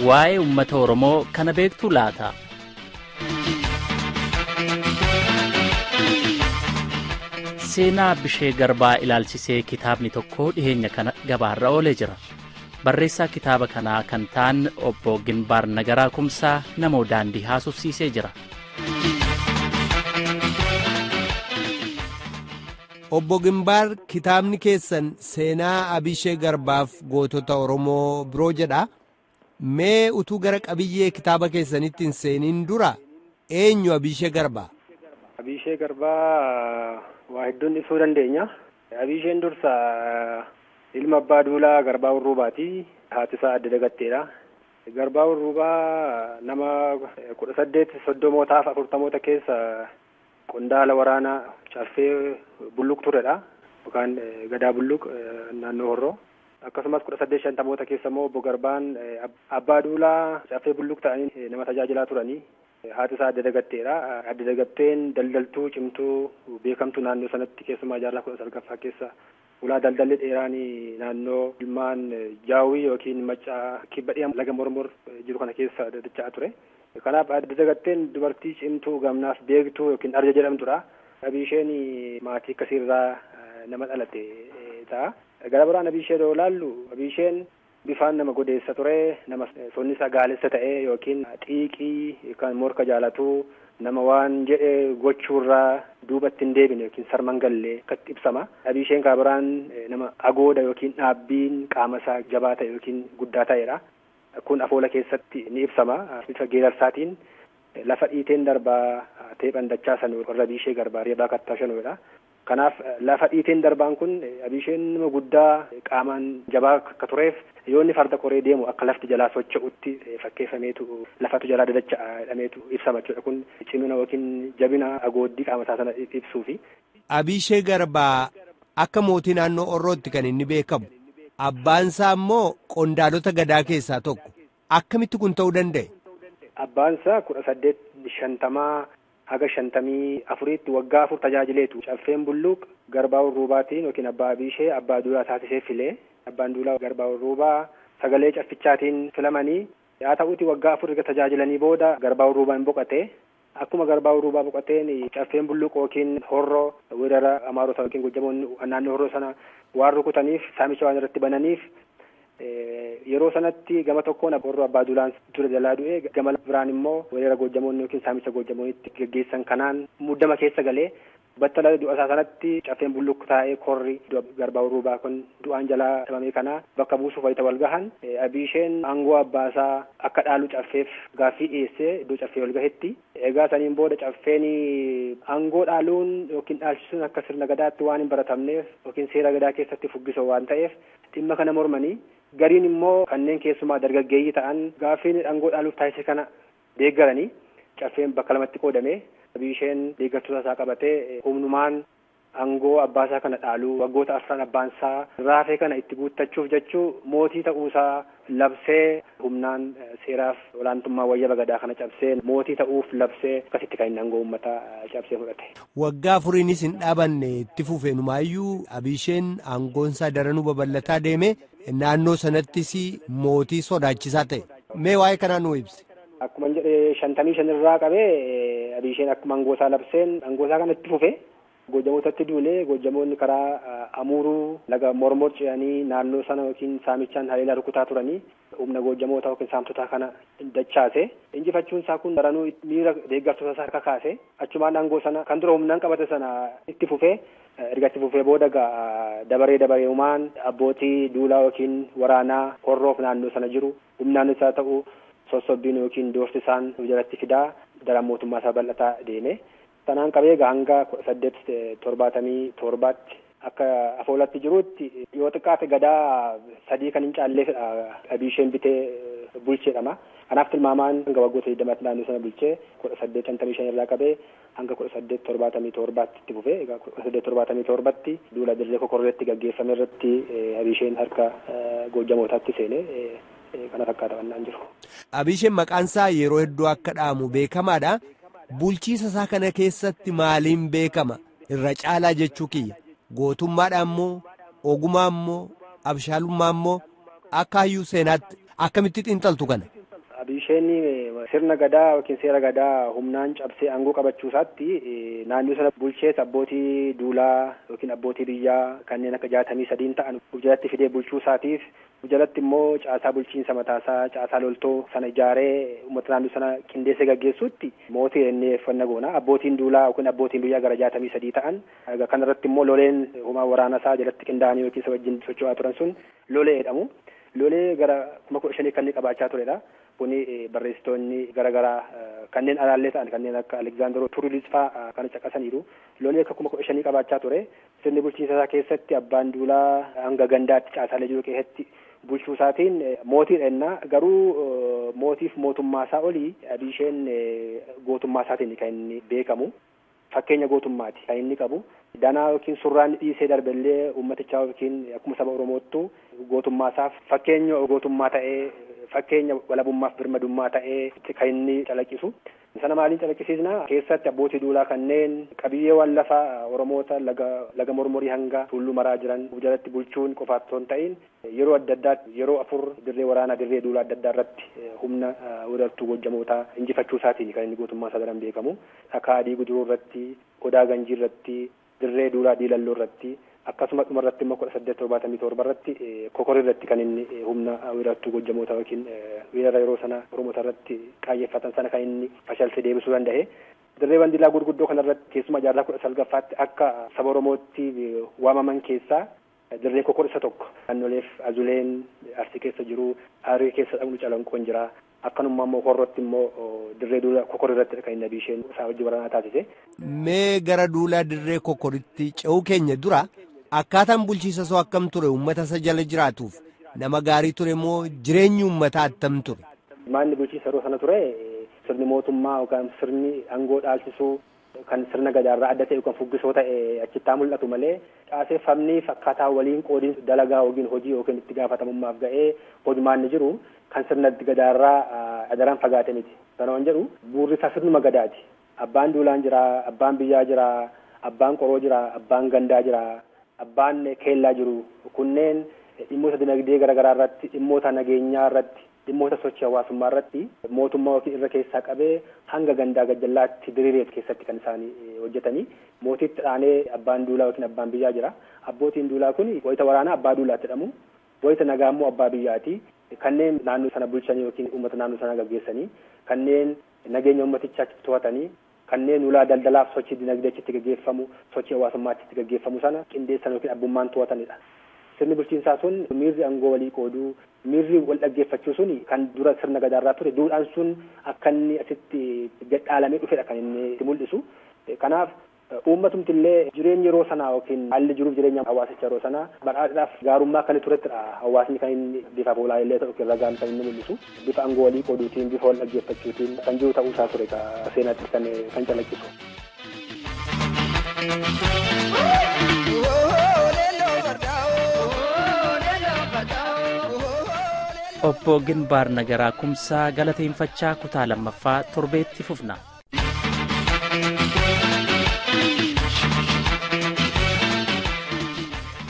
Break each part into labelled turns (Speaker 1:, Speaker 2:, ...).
Speaker 1: Waa'ee uummata Oromoo kana beektu laata? Seenaa Abishee Garbaa ilaalchisee kitaabni tokko dhiheenya kana gabaarra oolee jira. Barreessaa kitaaba kanaa kan ta'an obbo Ginbaar Nagaraa Kumsaa namoo daandii haasofsiisee jira.
Speaker 2: Obbo Gimbaar, kitaabni keessan seenaa Abishee Garbaaf gootota Oromoo biroo jedha. Mee utuu gara qabiyyee kitaaba keessanitti hin seeniin dura eenyu Abishee Garbaa?
Speaker 3: Abishee Garbaa waa hedduun ibsuu dandeenya. Abisheen dursa ilma abbaa duulaa Garbaa Urruubaati. Haati isaa Adda Dagatteedha. Garbaa Urruubaa nama 1830mootaaf 40moota keessa qondaala waraanaa Caffee Bulluq turedha. Yookaan Gadaa Bulluq naannoo Horroo. Akkasumas 1850moota keessa immoo obbo Garbaan abbaa duulaa Caffee Bulluq ta'anii nama tajaajilaa turanii. Haati isaa Adda Dagatteedha. Adda Dagatteen daldaltuu cimtuu beekamtuu naannoo sanatti keessumaa jaarraa 19ffaa keessa ulaa daldalli dheeraan naannoo ilmaan Jaawii yookiin Maccaa kibba dhiyaa laga Mormor jiru kana keessa dacha'aa ture. Kanaaf Adda Dagatteen dubartii cimtuu gamnaaf beektuu yookiin arja jedhamtudha. Abisheen maatii akkasiirraa nama dhalate ta'a. Gara biraan Abishee yoo ilaallu, Abisheen bifaan nama godeessa ture, nama sonni isaa gaalessa ta'e yookiin xiiqii kan morka jaalatu, nama waan jedhe gochuurraa duubatti hin deebine yookiin sarman gallee akkatti ibsama. Abisheen karaa biraan nama agooda yookiin dhaabbiin qaama isaa jabaa ta'e yookiin guddaa ta'edha. Kun afoola keessatti ni ibsama. Bifa geerarsaatiin lafa dhiiteen darbaa teephan dachaa san warra Abishee Garbaa reebaa kattaa shanuudha. Kanaaf lafa dhiiteen darbaan kun Abisheen nama guddaa qaamaan jabaa akka tureef yoo inni farda koree deemu akka lafti jalaa socho'utti fakkeeffameetu lafatu jalaa dadacha'a jedhameetu ibsama jechuudha. Kun cimina yookiin jabina agooddii qaama isaa sana ibsuufi.
Speaker 2: Abishee Garbaa akka mootii naannoo Orrootti kan inni beekamu. Abbaan isaa immoo qondaalota gadaa keessaa tokko. Akkamitti kun ta'uu danda'e?
Speaker 3: Abbaan isaa 1850 haga 54tti waggaa 4 tajaajileetu. Caffeen Bulluq Garbaa Urruubaatiin yookiin abbaa Abishee abbaa duulaa taasisee filee. Abbaan duulaa Garbaa Urruubaa sagalee caffichaatiin filamanii haa ta'uuti waggaa 4 erga tajaajilanii booda Garbaa Urruubaan boqate. Akkuma Garbaa Urruubaa boqateen Caffeen Bulluq yookiin Horroo weerara Amaarota yookiin Gojjamoonni naannoo Horroo sana waan rukutaniif saamicha waan irratti bananiif yeroo sanatti gama tokkoon Horroo abbaa duulaan dura jalaa du'e, gama biraan immoo weerara Gojjamoonni yookiin saamicha Gojjamoonitti geggeessan kanaan muddama keessa galee battala du'a isaa sanatti Caffeen Bulluq taa'ee korri Garbaa Urruubaa kun du'aan jalaa dhabame kana bakka buusuuf wayita wal gahan Abisheen aangoo abbaasaa akka dhaalu caffeef gaaffii dhiyeessee iddoo caffee wal gahetti. Egaa saniin booda caffeen aangoo dhaaluun yookiin dhaalchisuun akka sirna gadaatti waan hin baratamneef yookiin seera gadaa keessatti fuggisoo waan ta'eef dhimma kana mormanii, gariin immoo kanneen keessumaa dargaggeeyyii ta'an gaaffiin aangoo dhaaluuf taasise kana deeggaranii caffeen bakka lamatti qoodame. Abisheen deeggartoota isaa qabatee humnumaan aangoo abbaasaa kana dhaaluu waggoota 4 abbaansaa raafee kana itti guuttachuuf jechuu mootii ta'uusaa labsee humnaan seeraaf olaantummaa wayyaba gadaa kana cabsee mootii ta'uuf labsee akkasitti kan inni aangoo uummataa cabsee fudhate.
Speaker 2: Waggaa 4nis hin dhaabanne, itti fufee numaayyuu Abisheen aangoonsaa daranuu babal'ataa deeme, naannoo sanattis mootii sodaachisaa ta'e. Mee waa'ee kanaa nuu ibsi.
Speaker 3: Akkuma jedhe 55 irraa qabee Abisheen akkuma aangoosaa labseen aangoosaa kana itti fufe Gojjamootatti duulee Gojjamoonni karaa Amuuruu laga Mormor ce'anii naannoo sana yookiin saamichaan haleelaa rukutaa turanii humna Gojjamoota yookiin saamtotaa kana dachaase. Injifachuun isaa kun daranuu miira deeggartoota isaa kakaase. Achumaan aangoo sana kan dura humnaan qabate sana itti fufee erga itti fufee booda dabaree dabaree'umaan abbootii duulaa yookiin waraanaa Horroof naannoo sana jiru humnaan isaa ta'u sossobbiin yookiin doorsi isaan jalatti fidaa daran mootummaa isaa bal'ataa deeme. Sanaan qabee hanga 1877tti akka afoolatti jirutti yoo xiqqaate gadaa 3 kan hin caalleefidha Abisheen bitee bulcheedhama. Kanaaf tilmaamaan hanga waggoota 20tti naannoo sana bulchee 1855 irraa qabee hanga 1877tti itti fufee. Egaa 1877tti duula dirree Kokorreetti gaggeeffame irratti Abisheen harka Gojjamootaatti seenee kana fakkaata wannaan jiru.
Speaker 2: Abisheen maqaan isaa yeroo hedduu akka dhaamu beekamaadha. Bulchiisa isaa kana keessatti maaliin beekama? Irra caalaa jechuu kiyya. Gootummaadhaan moo ogumaan moo abshaalummaan moo akka hayyuu seenaatti akkamitti xiinxaltu kana?
Speaker 3: Abisheen sirna gadaa yookiin seera gadaa humnaan cabsee aangoo qabachuu isaatti naannoo sana bulchees abbootii duulaa yookiin abbootii biyyaa kanneen akka 63 ta'an of jalatti fidee bulchuu isaatiif of jalatti immoo caasaa bulchiinsa mataasaa caasaa loltoo sana ijaaree uummata naannoo sana qindeessee gaggeessuutti mootii jennee uffannaa goona. Abbootiin duulaa yookiin abbootiin biyyaa gara 63 ta'an kanarratti immoo loleen humna waraana isaa jalatti qindaa'anii yookiin isa wajjin socho'aa turan sun lolee jedhamu. Lolee gara 15,000 kan inni qabaachaa turedha. Kuni barreessitoonni garaagaraa kanneen alaallee ta'an kanneen akka Alekzaandaroo Turuliis fa'aa kana caqasaniiru. Lolee akka 15,000 qabaachaa ture. Sirni bulchiinsa isaa keessatti abbaan duulaa hanga gandaatti caasaalee jiru keessatti bulchuu isaatiin mootiidha innaa garuu mootiif mootummaa isaa olii Abisheen gootummaa isaatiin kan inni beekamu. Fakkeenya gootummaati kan inni qabu. Danaa yookiin surraan dhiisee darbellee uummatichaa yookiin akkuma saba Oromoottu gootummaa isaaf fakkeenya gootummaa ta'ee fakkeenya walabummaaf birmadummaa ta'ee kan inni calaqqisu. Sana maaliin calaqqisiisna? Keessatti abbootii duulaa kanneen qabiyyeewwan lafa Oromoota laga mormorii hanga tulluu maraa jiran jalatti bulchuun qofaaf osoo hin ta'in yeroo adda addaatti yeroo 4 dirree waraanaa dirree duulaa adda addaa irratti humna weerartuu Gojjamootaa injifachuu isaatiin kan inni gootummaa isaa daran beekamu. Dhakaa Adii Guduruu irratti, Odaa Ganjii irratti, dirree duulaa Diilalloo irratti akkasuma dhuma irratti immoo 1877 irratti Kokor irratti kan inni humna weerartuu Gojjamoota yookiin weerara yeroo sana Oromoota irratti qaayyeffatan sana kan inni fashalsee deebisuu danda'e. Dirreewwan diilaa gurguddoo kanarratti keessumaa jaarraa 19ffaatti akka saba Oromootti waamaman keessaa dirreen Kokor isa tokko. Naannoleef Azuleen Arsii keessa jiru, Harargee keessa dhaqnu Calanqoon jira. Akkanuma immoo Horrootti immoo dirree duula Kokor irratti kan inni Abisheen isaa wajjin waraanaa taasise.
Speaker 2: Mee gara duulaa dirree Kokoritti ce'uu keenya dura akkaataan bulchiinsa isaa akkam ture? Uummata isa jala jiraatuuf nama gaarii ture moo jireenyi uummataa attam ture?
Speaker 3: Manni bulchiinsa yeroo sana ture sirni mootummaa yookaan sirni aangoo dhaalchisuu kan sirna gadaarraa adda ta'e yookaan fuggisoo ta'e achittaa mul'atu malee caaseeffamni akkaataa waliin qoodiin dalagaa yookiin hojii yookiin itti gaafatamummaaf ga'ee hojumaan jiru kan sirna gadaarraa adaraan fagaate miti. Kana waan jedhu buurri isaa sirnuma gadaati. Abbaan duulaan jira, abbaan biyyaa jira, abbaan qoroo jira, abbaan gandaa jira, abbaan keellaa jiru. Kunneen dhimmoota dinagdee garaagaraa irratti, dhimmoota nageenyaa irratti, dhimmoota sochii hawaasummaa irratti mootummaa yookiin irra keessaa qabee hanga gandaa gajjallaatti diriiree keessatti kan isaan hojjetanii. Mootiitti dhaanee abbaan duulaa yookiin abbaan biyyaa jira. Abbootiin duulaa kun wayita waraanaa abbaa duulaatti jedhamu. Wayita nagaa immoo abbaa biyyaati. Kanneen naannoo sana bulchanii yookiin uummata naannoo sana gaggeessanii, kanneen nageenya uummatichaa to'atanii, kanneen ulaa daldalaaf sochii dinagdee achitti gaggeeffamu, sochii hawaasummaa achitti gaggeeffamu sana qindeessan yookiin abbummaan to'atanidha. Sirni bulchiinsaa sun miirri aangoo walii qooduu, miirri wal dhaggeeffachuu sun kan dura sirna gadaarraa ture duudhaan sun akka inni asitti gadhaalamee dhufedha kan inni itti mul'isu. Kanaaf uummatumti illee jireenya yeroo sanaa yookiin haalli jiruuf jireenya hawaasicha yeroo sanaa badhaadhaaf gaarummaa kan turettidha. Hawaasni kan inni bifa fuulaa illee ta'u yookiin ragaan kan inni mul'isu bifa aangoo walii qooduutiin, bifa wal dhaggeeffachuutiin kan jiru ta'uu isaa ture seenaatti kan calaqqisu.
Speaker 1: Obbo Ginbaar Nagaraa Kumsaa galateeffachaa kutaa lammaffaa torbeetti fufna.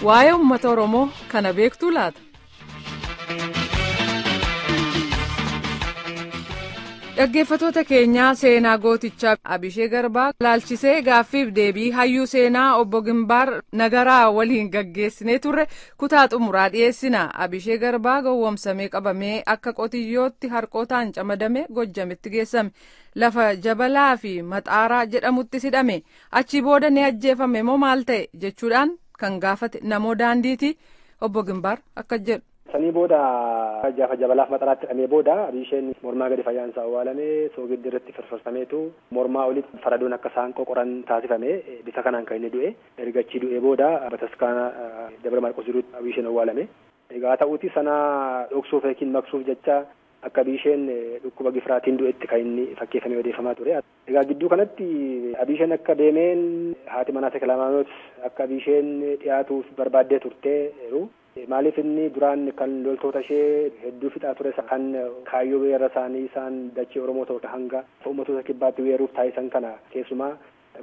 Speaker 4: Waa'ee uummata Oromoo kana beektuu laata? Dhaggeeffattoota keenyaa seenaa gootichaa Abishee Garbaa laalchisee gaaffiif deebii hayyuu seenaa obbo Gimbaar Nagaraa waliin gaggeessinee turre kutaa xumuraa dhiyeessina. Abishee Garbaa gowwoomsamee qabamee akka qotiyyootti harqootaan camadame Gojjamitti geessame. Lafa Jabalaa fi Maxaaraa jedhamuttis hidhame. Achii booda ni ajjeefame moo maal ta'e jechuudhaan kan gaafate namoo daandiiti. Obbo Gimbaar akka jedhu.
Speaker 3: Sanii booda jaafa Jabalaaf Maxaraatti hidhamee booda Abisheen mormaa gadi fayyaan isaa awwaalame soogiddi irratti firfirsameetu mormaa olitti faradoon akka isaan qoqoran taasifame bifa kanaan kan inni du'e. Erga achii du'ee booda bataskaana Dabra Maarqos jirutti Abisheen awwaalame. Egaa ta'uuti sana dhoksuuf yookiin maqsuuf jecha akka Abisheen dhukkuba gifraatiin du'etti kan inni fakkeeffamee odeeffamaa ture. Egaa gidduu kanatti Abisheen akka deemeen haati manaa Teklamaanoot akka Abisheen dhiyaatuuf barbaaddee turte. Maaliif inni duraan kan loltoota ishee hedduu fixaa ture kan kaayyoo weerara isaanii isaan dachee Oromoo ta'u hanga uummatoota kibbaatti weeruuf taasisan kana keessumaa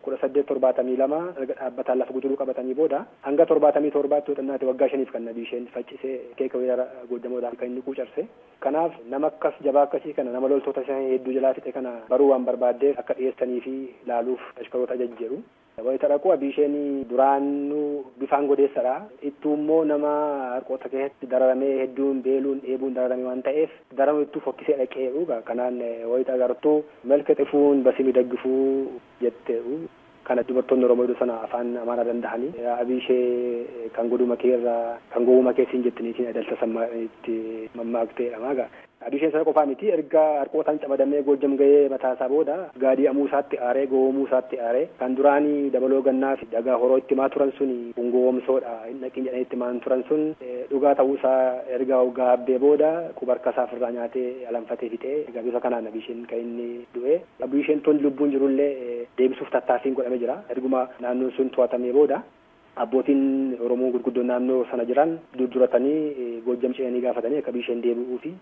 Speaker 3: 1872 erga dhaabbataan lafa Guduruu qabatanii booda hanga 77tti xinnaate waggaa 5 kan Abiisheen faccisee keeka weerara Goojjamoodhaan kan inni quucarse. Kanaaf nama akkas jabaa akkasii kana nama loltoota isaa hedduu jalaa fixe kana baruu waan barbaaddeef akka dhiyeessanii fi laaluuf ashkaroota ajajjeeru. Wayita dhaqu Abiisheen duraanuu bifaan godeessadha. Ittuu immoo nama harqoota keessatti dararamee hedduun beeluun dheebuun dararame waan ta'eef daranuu ittuu fokkisee dhaqee kanaan wayita agartuu melka xifuun basii miidhaggifuu jetteeru. Kana dubartoonni Oromoo iddoo sana afaan Amaaraa danda'anii Abiishee kan goduma keerraa kan gowwuma keessiin jettaniitiin adalta sammaa itti mammaakteedha maagaa. Abiisheen sana qofaa miti erga harqootaan camadamee Goojjam ga'ee mataasaa booda gaadii amuu isaatti aaree gowwoomuu isaatti aaree kan duraanii dabaloo gannaa fi dhagaa horoo itti himaa turan sun kun gowwoomsoodha hin dhaqin jedhanii itti himaan turan sun dhugaa ta'uusaa erga gaabbee booda quba harka isaa ofirraa nyaatee alanfatee fixee egaa bifa kanaan Abiisheen kan inni du'e. Abiisheen tun lubbuun jirullee deebisuuf tattaaffiin godhamee jira. Erguma naannoon sun to'atamee booda abbootiin Oromoo gurguddoon naannoo sana jiran durduratanii Goojjam ce'anii gaafatanii akka Abiisheen deebi'uu fi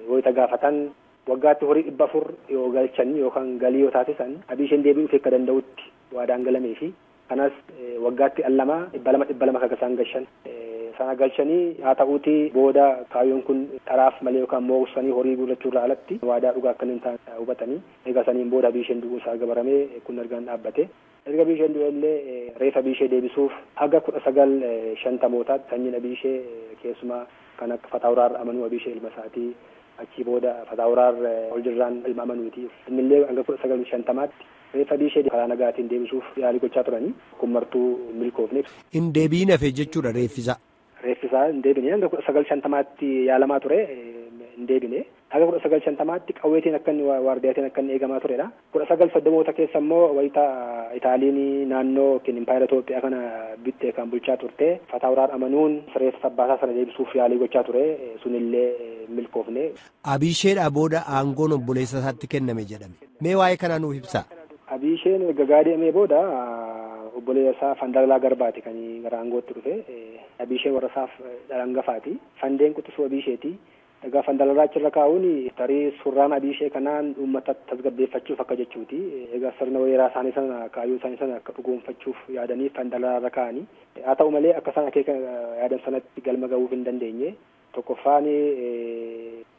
Speaker 3: wayita gaafatan waggaatti horii 400 yoo galchan yookaan galii yoo taasisan Abiisheen deebi'uuf akka danda'utti waadaan galamee fi kanas waggaatti al lama 200 200 kan isaan galchan sana galchanii haa ta'uuti booda kaayyoon kun dharaaf malee yookaan mooqsanii horii guurrachuurraa alatti waadaa dhugaa akka hin taane hubatanii egaa saniin booda Abiisheen du'uu isaa gabaramee kun argaan dhaabbate. Erga Abiisheen du'e illee reefa Abiishee deebisuuf haga 1950mootaatti sanyiin Abiishee keessumaa kan akka Fataawuraar Amanuu Abiishee ilma isaatii achii booda Fataawuraar Oljirraan ilma Amanuuti. Innillee hanga 1950maatti reefa Abiishee karaa nagaatiin deebisuuf yaalii gochaa turanii kun martuu milkoofne.
Speaker 2: Hin deebiin hafe jechuudha reeffisaa.
Speaker 3: Reeffisaa hin deebine hanga 1950maatti yaalamaa ture hin deebine. Haga 1950maatti qawweetiin akka inni waardiyaatiin akka inni eegamaa turedha. 1930moota keessa immoo wayita Itaaliin naannoo yookiin impaayera Itoophiyaa kana bittee kan bulchaa turte Fataawuraar Amanuun reeffa abbaasaa sana deebisuuf yaalii gochaa ture sunillee milkoofne.
Speaker 2: Abiisheedhaa booda aangoon obboleessa isaatti kenname jedhame. Mee waa'ee kanaa nuuf ibsaa.
Speaker 3: Abiisheen erga gaadi'amee booda obboleessa isaa Fandalaa Garbaati kan gara aangootti dhufe. Abiisheen warra isaaf dhala. Fandeen quxisuu Abiisheeti. Egaa Fandalaa achirra kaa'uun tarii surraan Abiishee kanaan uummata tasgabbeeffachuuf akka jechuuti. Egaa sirna weeraa isaanii sana kaayyoo isaanii sana akka dhugoomfachuuf yaadanii Fandalaa irra kaa'anii. Haa ta'u malee akka isaan akeeka yaadan sanatti galma ga'uuf hin dandeenye. Tokkoffaan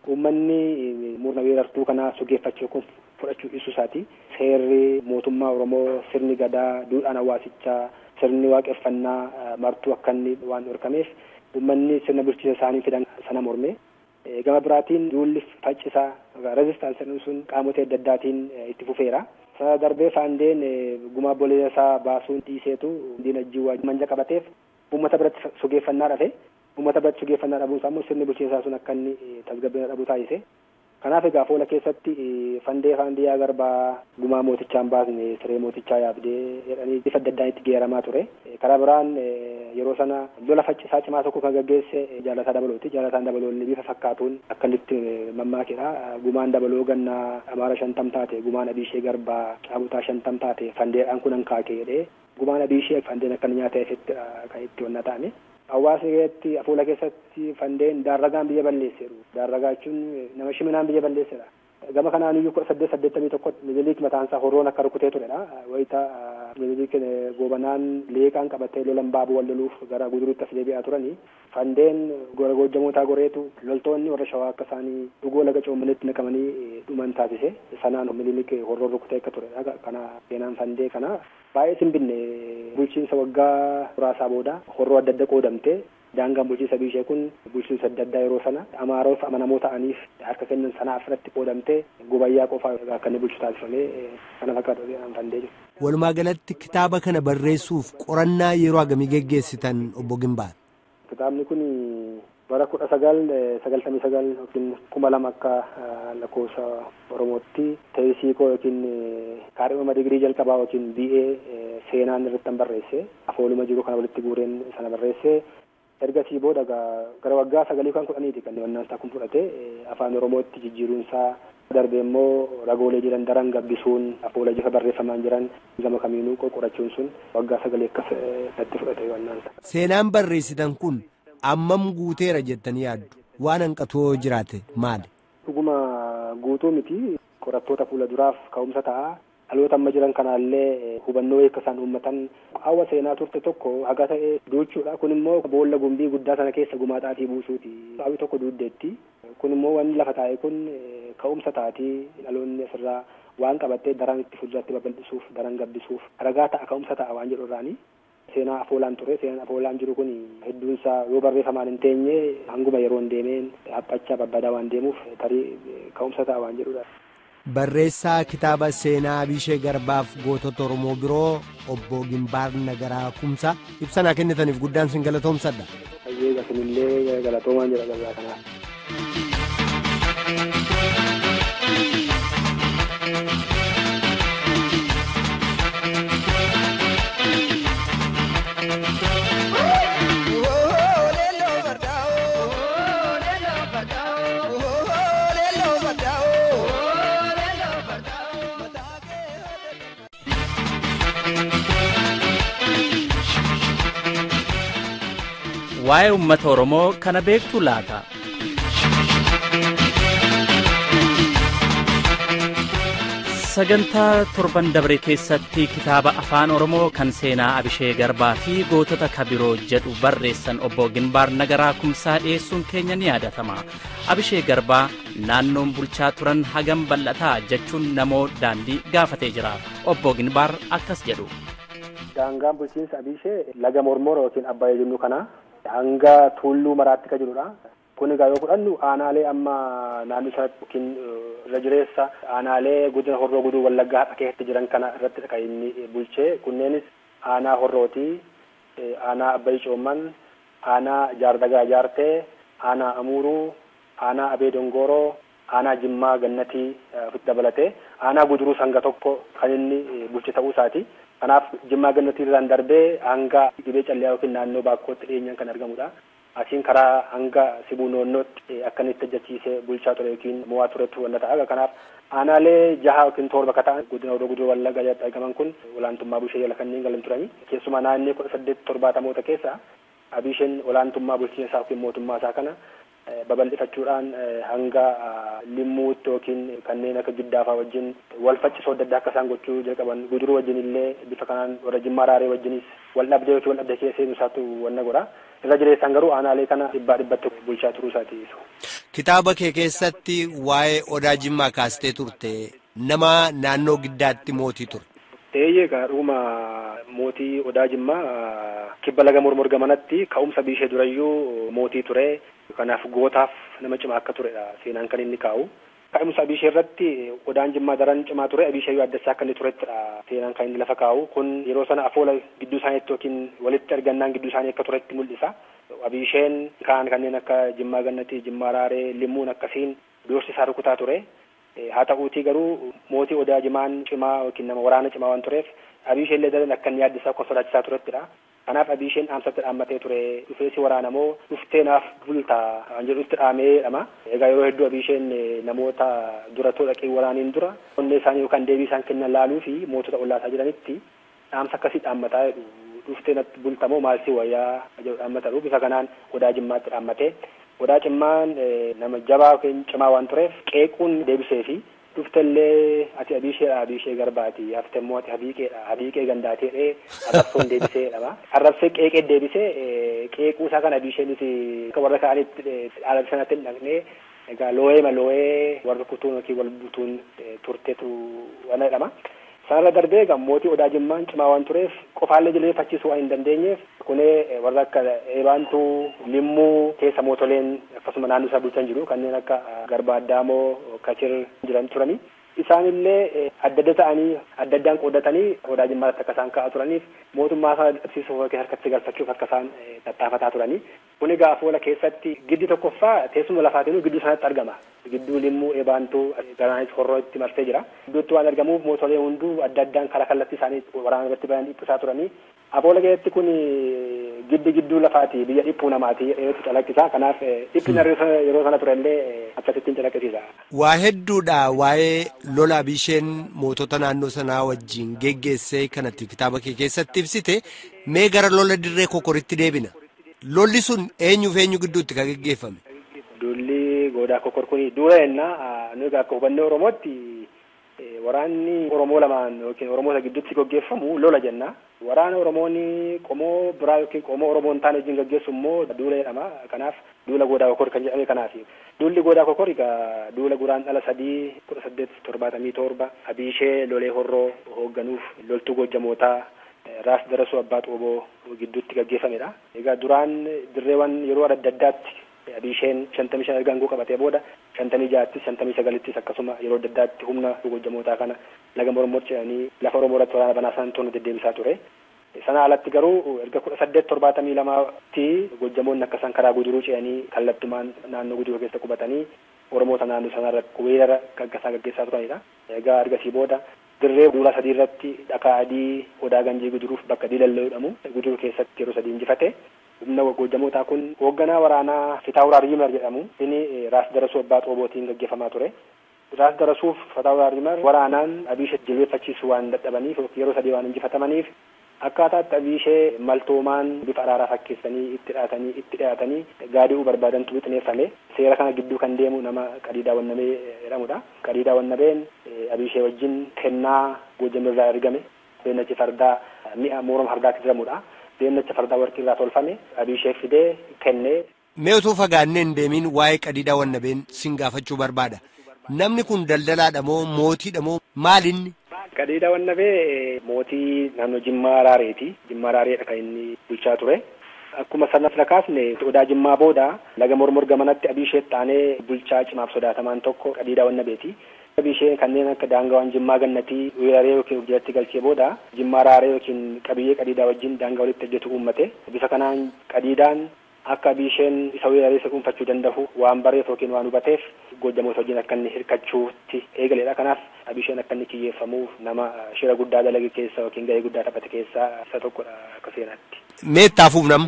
Speaker 3: uummanni murna weerartuu kanaa sugeeffachuu kun fudhachuu dhiisuu isaati. Seerri mootummaa Oromoo, sirni gadaa, duudhaan hawaasichaa, sirni waaqeffannaa martuu akka inni waan dhorkameef uummanni sirna bulchiinsa isaanii fidan sana morme. Gama biraatiin duulli faccisaa rezistaansiin sun qaamota adda addaatiin itti fufeera. Sana darbee Faandeen gumaa obboleessa isaa baasuun dhiiseetu diinagdee manja qabateef uummata biratti sugeeffannaa dhabe. Uummata biratti sugeeffannaa dhabuun isaa immoo sirni bulchiinsaa sun akka inni tasgabbeena dhabuu taasise. Kanaaf egaa fuula keessatti Fandee Faandiyaa Garbaa gumaa mootichaan baasne siree mootichaa yaabdee jedhanii bifa adda addaan itti geeramaa ture. Karaa biraan yeroo sana lola faccisaa cimaa tokko kan gaggeesse Jaalataa Dabalooti. Jaalataan Dabaloonni bifa fakkaatuun akka inni mammaakedha. Gumaan Dabaloo gannaa Amaara 50 taate, gumaan Abiishee Garbaa Caabutaa 50 taate, Fandeedhaan kun hankaake jedhee gumaan Abiishee Fandeen akka inni nyaata ifetti kan itti wanna ta'ame. Hawaasni keessatti fuula keessatti Fandeen daarragaan biyya balleesseeru. Daarragaa jechuun nama shiminaan biyya balleessedha. Gama kanaan iyyuu 1881 Minilik mataan isaa horroon akka rukutee turedha. Wayita Minilik goobanaan leeqaan qabatee lolan baabuu wal loluuf gara Guduruutti as deebi'aa turanii Fandeen gora Goojjamootaa goreetu loltoonni warra Shawaa akka isaanii dhugoo laga coommanitti naqamanii dhuman taasise. Sanaan Minilik horroon rukutee akka turedha. Kana seenaan Fandee kana baay'ee simbinne bulchiinsa waggaa muraasaa booda horroo adda adda qoodamte daangaan bulchiinsa Abiishee kun bulchiinsa adda addaa yeroo sana Amaarota amanamoo ta'aniif harka kennan sanaaf irratti qoodamte Gubayyaa qofaa akka inni bulchu taasifamee kana fakkaatu Fandee jiru.
Speaker 2: Walumaa galatti kitaaba kana barreessuuf qorannaa yeroo hagamii geggeessitan obbo Gimbaar?
Speaker 3: Kitaabni kun bara 1999 yookiin 2000 akka lakkoofsa Oromootti teessii koo yookiin kaadhimama digirii jalqabaa yookiin BA seenaan irratti kan barreesse afooluma jiru kana walitti guureen sana barreesse. Ergasii booda gara waggaa 9 kan 10 kan wannaan isaa kun fudhate afaan Oromootti jijjiiruun isaa darbee immoo ragoolee jiran daran gabbisuun afoola jifa barreeffamaan jiran gama kamiinuu qorachuun sun waggaa 9 akkas natti fudhate wannaan isaa.
Speaker 2: Seenaan barreessitan kun ammam guuteera jettanii yaaddu? Waan hanqatoo jiraate maali?
Speaker 3: Dhuguma guutuu miti. Qorattoota fuula duraaf ka'umsa ta'a. Dhaloota amma jiran kanaallee hubannoo akka isaan uummatan qaawwa seenaa turte tokko haga ta'e duuchuudha. Kun immoo boolla gumbii guddaa sana keessa gumaa xaafii buusuuti. Qaawwi tokko duuddeetti. Kun immoo wanni lafa taa'e kun ka'umsa taatii dhaloonni asirraa waan qabattee daran itti fuulduratti babal'isuuf, daran gabbisuuf ragaa ta'a, ka'umsa ta'a waan jedhu irraani. Seenaa afoolaan ture. Seenaan afoolaan jiru kun hedduunsaa yoo barreeffamaan hin teenye hanguma yeroo hin deemeen haphachaa babbadaa waan deemuuf tarii ka'umsa ta'a waan jedhudha.
Speaker 2: Barreessaa kitaaba seenaa Abishee Garbaaf gootota Oromoo biroo obbo Gimbaar Nagaraa Kumsaa ibsa naa kennitaniif guddaan sin galatoomsadha.
Speaker 3: Baay'ee gasinillee galatoomaan jedha gabaa kanaaf.
Speaker 1: Waa'ee uummata Oromoo kana beektu laata? Sagantaa torban dabre keessatti kitaaba afaan Oromoo kan seenaa Abishee Garbaa fi gootota kabiroo jedhu barreessan obbo Ginbaar Nagaraa Kumsaa dhiyeessuun keenya ni yaadatama. Abishee Garbaa naannoon bulchaa turan hagam bal'ataa jechuun namoo daandii gaafatee jira. Obbo Ginbaar akkas jedhu.
Speaker 3: Daangaan bulchiinsa Abishee laga Mormor yookiin Abbaayee jennu kana hanga Tuulluu Maraatti kan jirudha. Kun egaa yoo fudhannu aanaalee amma naannoo isaatti yookiin irra jireessa aanaalee godina Horroo Guduruu Wallaggaa har'a keessatti jiran kana irratti kan inni bulchee. Kunneenis aanaa Horrootii, aanaa Abbayii Coomman, aanaa Jaardagaa Jaartee, aanaa Amuuruu, aanaa Abee Dongooroo, aanaa Jimmaa Gannatii ofitti dabalatee aanaa Guduruu sanga tokko kan inni bulche ta'uu isaati. Kanaaf Jimmaa Gannatii irraan darbee hanga Gibee Calliyaa yookiin naannoo Baakkootti dhiyeenyaan kan argamudha. Asiin karaa hanga Sibuu Noonnootti akka inni itti hojjechiisee bulchaa ture yookiin mo'aa turetu wanta ta'a. Kanaaf aanaalee 6 yookiin 7 akka ta'an godina Horroo Guduruu Wallaggaa jalatti argaman kun olaantummaa Abishee jala kanneen galan turani. Keessumaa naannoo 1870moota keessa Abisheen olaantummaa bulchiinsa isaa yookiin mootummaa isaa kana babal'ifachuudhaan hanga Limmuutti yookiin kanneen akka Giddaafaa wajjin wal faccisoo adda addaa akka isaan gochuu jalqaban, Guduruu wajjin illee bifa kanaan warra Jimmaa Raaree wajjinis wal dhabdee yookiin wal dhabdee keessa seenuu isaatu wanna godha. Irra jireessaan garuu aanaalee kana 100% bulchaa turuu isaati.
Speaker 2: Kitaaba kee keessatti waa'ee Odaa Jimmaa kaastee turte, nama naannoo Giddaatti mootii ture.
Speaker 3: Eeyyee gaadhuma mootii Odaa Jimmaa kibba laga Mormor gamanatti ka'umsa Abishee durayyuu mootii ture. Kanaaf gootaaf nama cimaa akka turedha seenaan kan inni kaa'u. Ka'umsa Abishee irratti Odaan Jimmaa daran cimaa ture, Abishee addassaa akka inni turettidha seenaan kan inni lafa kaa'u. Kun yeroo sana afoola gidduu isaaniitti yookiin walitti argannaan gidduu isaanii akka turetti mul'isa. Abisheen kaan kanneen akka Jimmaa Gannatii, Jimmaa Raaree, Limmuun akkasiin doorsi isaa rukutaa ture. Haa ta'uutii garuu mootii Odaa Jimaan cimaa yookiin nama waraana cimaa waan tureef Abisheen illee daran akka inni yaaddisaa akka sodaachisaa turettidha. Kanaaf Abisheen dhaamsatti dhaammatee ture, dhufee si waraana moo dhuftee naaf bultaa kan jedhutti dhaamee jedhama. Egaa yeroo hedduu Abisheen namoota dura dhaqee waraaniin dura onnee isaanii yookaan deebii isaan kennan laaluu fi mootota ollaasaa jiranitti dhaamsa akkasii dhaammataa jedhu. Dhuftee natti bulta moo maal si wayyaa jedhu dhaammata. Bifa kanaan Odaa Jimmaatti dhaammatee, Odaa Jimmaan nama jabaa yookiin cimaa waan tureef qeequun deebisee fi dhuftellee ati Abisheedha, Abishee Garbaati, hafte immoo ati Habiiqeedha, Habiiqee Gandaateedhee arrabsoon deebisee dhaba. Arrabsee qeeqee deebisee qeequu isaa kan Abisheenis akka warra kaanitti dhaala sanatti hin dhaqnee egaa loo'ee maloo'ee warri kutuun yookiin wal butuun turtetu waan jedhama. Sanarra darbee egaa mootii Odaa Jimmaan cimaa waan tureef qofaallee jilbeeffachiisuu waan hin dandeenyeef kunee warra akka Eebaantuu, Limmuu keessa mootoleen akkasuma naannoo isaa bulchan jiru kanneen akka Garbaa Addaamoo, Kachir jiran turani. Isaanillee adda adda ta'anii adda addaan qooddatanii Odaa Jimmaatti akka isaan ka'aa turaniif mootummaa isaa dhabsiisuuf yookiin harkatti galfachuuf akka isaan tattaafataa turani. Kun egaa afoola keessatti giddi tokkoffaa teessuma lafaatiin gidduu sanatti argama. Gidduu Limmuu, Eebaantuu, Garaanis Horrootti marsee jira. Gidduutti waan argamuuf mootolee hunduu adda addaan karaa kallattii isaanii waraana irratti bayan dhiphisaa turanii. Afoola keessatti kun giddi gidduu lafaati, biyya dhiphuu namaati yerootti calaqqisa. Kanaaf dhiphina yeroo sana turellee akkasittiin calaqqisiisa.
Speaker 2: Waa hedduudha waa'ee lola Abisheen mootota naannoo sanaa wajjin geggeessee kanatti kitaaba kee keessatti ibsite. Mee gara lola dirree Kokoritti deebina. Lolli sun eenyuuf eenyu gidduutti kan geggeeffame?
Speaker 3: Lolli goodaa Kokor kun dura jennaa nu egaa akka hubannoo Oromootti Waraanni Oromoo lamaan yookiin Oromoota gidduutti gaggeeffamu lola jenna. Waraana Oromoon qomoo biraa yookiin qomoo Oromoo hin taane wajjin gaggeessu immoo duula jedhama. Kanaaf duula Goodaa Kokor kan jedhame kanaafi. Duulli Goodaa Kokor egaa duula Guraandhala 3, 1877 Abiishee Lolee Horroo hoogganuuf loltuu Goojjamootaa Raas Darasuu Abbaa Xooboo gidduutti gaggeeffamedha. Egaa duraan dirreewwan yeroo adda addaatti Abiisheen 55 erga aangoo qabatee booda 56ttis 59ttis akkasuma yeroo adda addaatti humna Goojjamootaa kana laga Mormor ce'anii lafa Oromoo irratti waraana banaa isaan toonu deddeebisaa ture. Sana alatti garuu erga 1872tti Goojjamoonni akka isaan karaa Guduruu ce'anii kallattumaan naannoo Guduruu keessa qubatanii Oromoota naannoo sanarratti weerara gaggeessaa gaggeessaa turanidha. Egaa ergasii booda dirree duula sadii irratti Dhakaa Adii, Odaa Ganjii Guduruuf bakka Diilalloo jedhamu Guduruu keessatti yeroo sadii injifate. Humna Goojjamootaa kun hoogganaa waraanaa Fitaawuraar Yimar jedhamu inni Raas Darasuu Abbaa Xoobootiin gaggeeffamaa ture. Raas Darasuuf Fitaawuraar Yimar waraanaan Abiishee jilbeeffachiisuu waan dadhabaniif yeroo sadii waan injifatamaniif akkaataatti Abiishee maltoomaan bifa araaraa fakkeessanii itti dhiyaatanii gaadi'uu barbaadantu wixineeffame. Seera kana gidduu kan deemu nama Qadiidaa Wannabee jedhamudha. Qadiidaa Wannabeen Abiishee wajjin kennaa Goojjamirraa ergame. Beennachi fardaa mi'a morma fardaatti diramudha. Beennacha fardaa warqii irraa tolfame Abiishee fidee kennee.
Speaker 2: Mee utuu fagaannee hin deemin waa'ee Qadiidaa Wannabeen sin gaafachuu barbaada. Namni kun daldalaadha moo mootiidha moo maalinni?
Speaker 3: Qadiidaa Wannabee mootii naannoo Jimmaa Raareeti. Jimmaa Raareedha kan inni bulchaa ture. Akkuma sana kaasne Odaa Jimmaa booda laga Mormor gamanatti Abiishee taanee bulchaa cimaaf sodaatamaan tokko Qadiidaa Wannabeeti. Abiishee kanneen akka daangaawwan Jimmaa Gannatii weeraree yookiin of jalatti galchee booda Jimmaa Raaree yookiin qabiyyee Qadiidaa wajjin daangaa walitti hojjetu uummate. Bifa kanaan Qadiidaan akka Abiisheen isa weeraree isa dhuunfachuu danda'u waan bareef yookiin waan hubateef Goojjamoota wajjin akka inni hirkachuutti eegaledha. Kanaaf Abiisheen akka inni kiyyeeffamuuf nama shira guddaa dalage keessa yookiin gahee guddaa taphate keessaa isa tokkodha akka seenaatti.
Speaker 2: Mee itti hafuuf nama?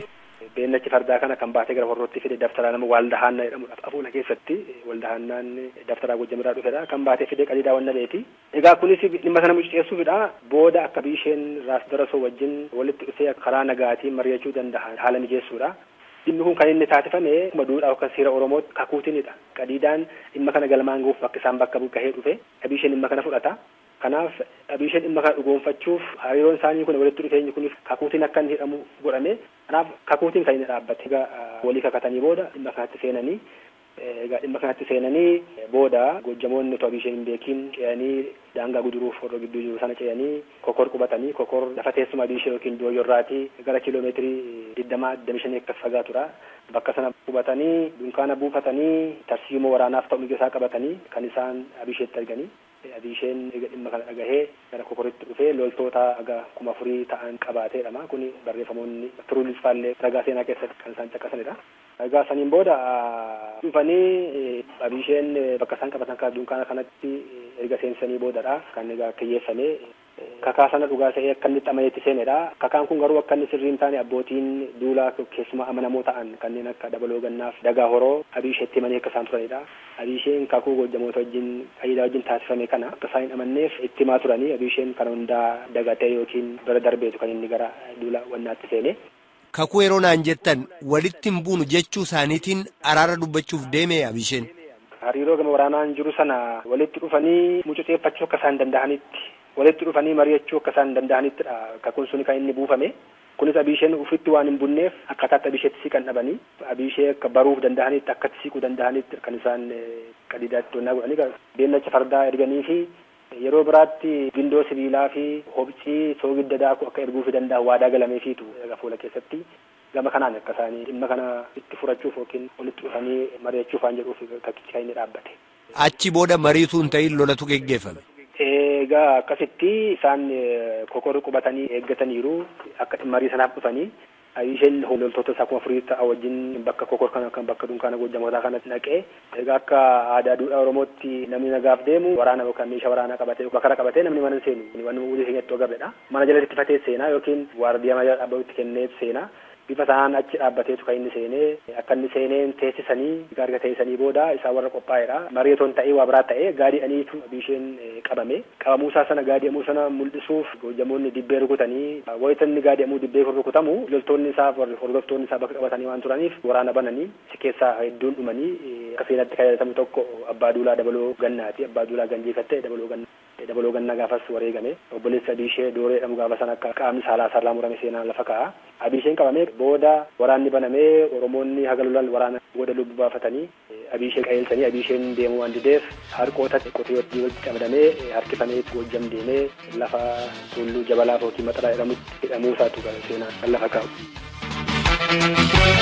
Speaker 3: Beennachi fardaa kana kan baatee gara Horrootti fide daftaraa nama Waaldahaannaa jedhamudha. Afuula keessatti Waldahaannaan daftaraa Goojjamirraa dhufedha. Kan baatee fide Qadiidaa Wannabeeti. Egaa kunis dhimma sana mucuceessuufidha. Booda akka Abiisheen Raas Darasoo wajjin walitti dhufee karaa nagaatiin mari'achuu danda'an haala mijeessuudha. Dhimmi kun kan inni taasifame akkuma duudhaa yookaan seera Oromootti kakuutiinidha. Qadiidaan dhimma kana galmaan gahuuf bakka isaan bakka gahee dhufe Abiisheen dhimma kana fudhata. Kanaaf Abiisheen dhimma kana dhugoomfachuuf hariiroon isaanii kun walitti dhufeenyi kun kakuutiin akka inni hidhamu godhame. Kanaaf kakuutiin kan inni dhaabbate. Egaa walii kakatanii booda dhimma kanatti seenanii egaa dhimma kanatti seenanii booda Goojjamoonni otoo Abiisheen hin beekin ce'anii daangaa Guduruuf Horroo gidduu jiru sana ce'anii Kokor qubatanii Kokor lafa teessuma Abiishee yookiin Dooyorraatii gara kiiloomeetirii 20 25 akkas fagaatudha. Bakka sana qubatanii dunkaana buufatanii tarsiimoo waraanaaf ta'u mijeessaa qabatanii kan isaan Abiisheetti arganii. Abiisheen dhimma kana dhagahee gara Kokoritti dhufee loltoota aga 4000 ta'an qabaateedha. Kun barreeffamoonni Turuulis faallee ragaa seenaa keessatti kan isaan caqasanidha. Egaa saniin booda dhufanii Abiisheen bakka isaan qabatan kana dunkaana kanatti erga seensanii boodadha kan egaa kiyyeeffame. Kakaa sana dhugaa ta'ee akka inni amanetti seenedha. Kakaan kun garuu akka inni sirrii hin taane abbootiin duulaa keessumaa amanamoo ta'an kanneen akka Dabaloo Gannaaf Dagaa Horoo Abiisheetti himanii akka isaan turanidha. Abiisheen kakuu Goojjamoota wajjin Qadiidaa wajjin taasifame kana akka isaan hin amanneef itti himaa turanii Abiisheen kana hundaa dagatee yookiin bira darbeetu kan inni gara duula wannaatti seene.
Speaker 2: Kakuu yeroo naan jettan walitti hin buunu jechuu isaaniitiin araara dubbachuuf deeme Abiisheen.
Speaker 3: Hariiroo gama waraanaan jiru sana walitti dhufanii mucuceeffachuu akka isaan danda'anitti walitti dhufanii mari'achuu akka isaan danda'anittidha kakuun suni kan inni buufame. Kunis Abiisheen ufitti waan hin bunneef akkaataatti Abiisheetti siqan dhabanii Abiishee akka baruuf danda'anitti akkatti siquu danda'anitti kan isaan Qadiidaatti donnaa godhanii beennacha fardaa erganii fi yeroo biraatti gindoo sibiilaa fi hobcii soogidda daakuu akka erguufi danda'an waadaa galameefiitu fuula keessatti gama kanaan akka isaanii dhimma kana itti furachuuf yookiin walitti dhufanii mari'achuuf waan jedhuuf kakkichi kan inni dhaabbate.
Speaker 2: Achi booda mariituu hin ta'in lolatu geggeeffame.
Speaker 3: Egaa akkasitti isaan Kokor qubatanii eeggataniiru akka marii sanaaf dhufanii Abiisheen loltoota isaa 4000 ta'a wajjin bakka Kokor kana kan bakka dunkaana Goojjamootaa kanatti naqee egaa akka aadaa duudhaa Oromootti namni nagaaf deemu waraana yookaan meeshaa waraanaa qabatee bakara qabatee namni mana seenu waan walii keenyatti agarredha. Mana jala ittifatee seenaa yookiin waardiyaa mana jala dhaabbatu kennee seenaa. Bifa sanaan achi dhaabbateetu kan inni seenee akka inni seeneen teessisanii erga teessisanii booda isaa warra qophaa'edha. Marii otoo hin ta'ee waa biraa ta'ee gaadi'aniitu Abiisheen qabame. Qabamuu isaa sana gaadi'amuu sana mul'isuuf Goojjamoonni dibbee rukutanii wayita inni gaadi'amuu dibbee rukutamu loltoonni isaa hordoftoonni isaa bakka qabatanii waan turaniif waraana bananii si keessaa hedduun dhumanii akka seenatti kan yaadatamu tokko Abbaa Duulaa Dabaloo Gannaati. Abbaa Duulaa Ganjeeffattee Dabaloo Gannaa. Dabaloo Gannaa gaafas wareegame. Obboleessi Abiishee Dooree jedhamu gaafa sana akka qaamni saalaa sarraa murame seenaan lafa kaa'a. Abiisheen qabamee booda waraanni banamee Oromoonni haga lolan waraana booda lubbuu baafatanii Abiishee qajeelchanii Abiisheen deemuu waan dideef harqoota qotiyyootti walitti camadamee harkifamee Goojjam deemee lafa tulluu Jabalaa yookiin Maxaraa jedhamutti hidhamuu isaatu seenaan kan lafa kaa'u.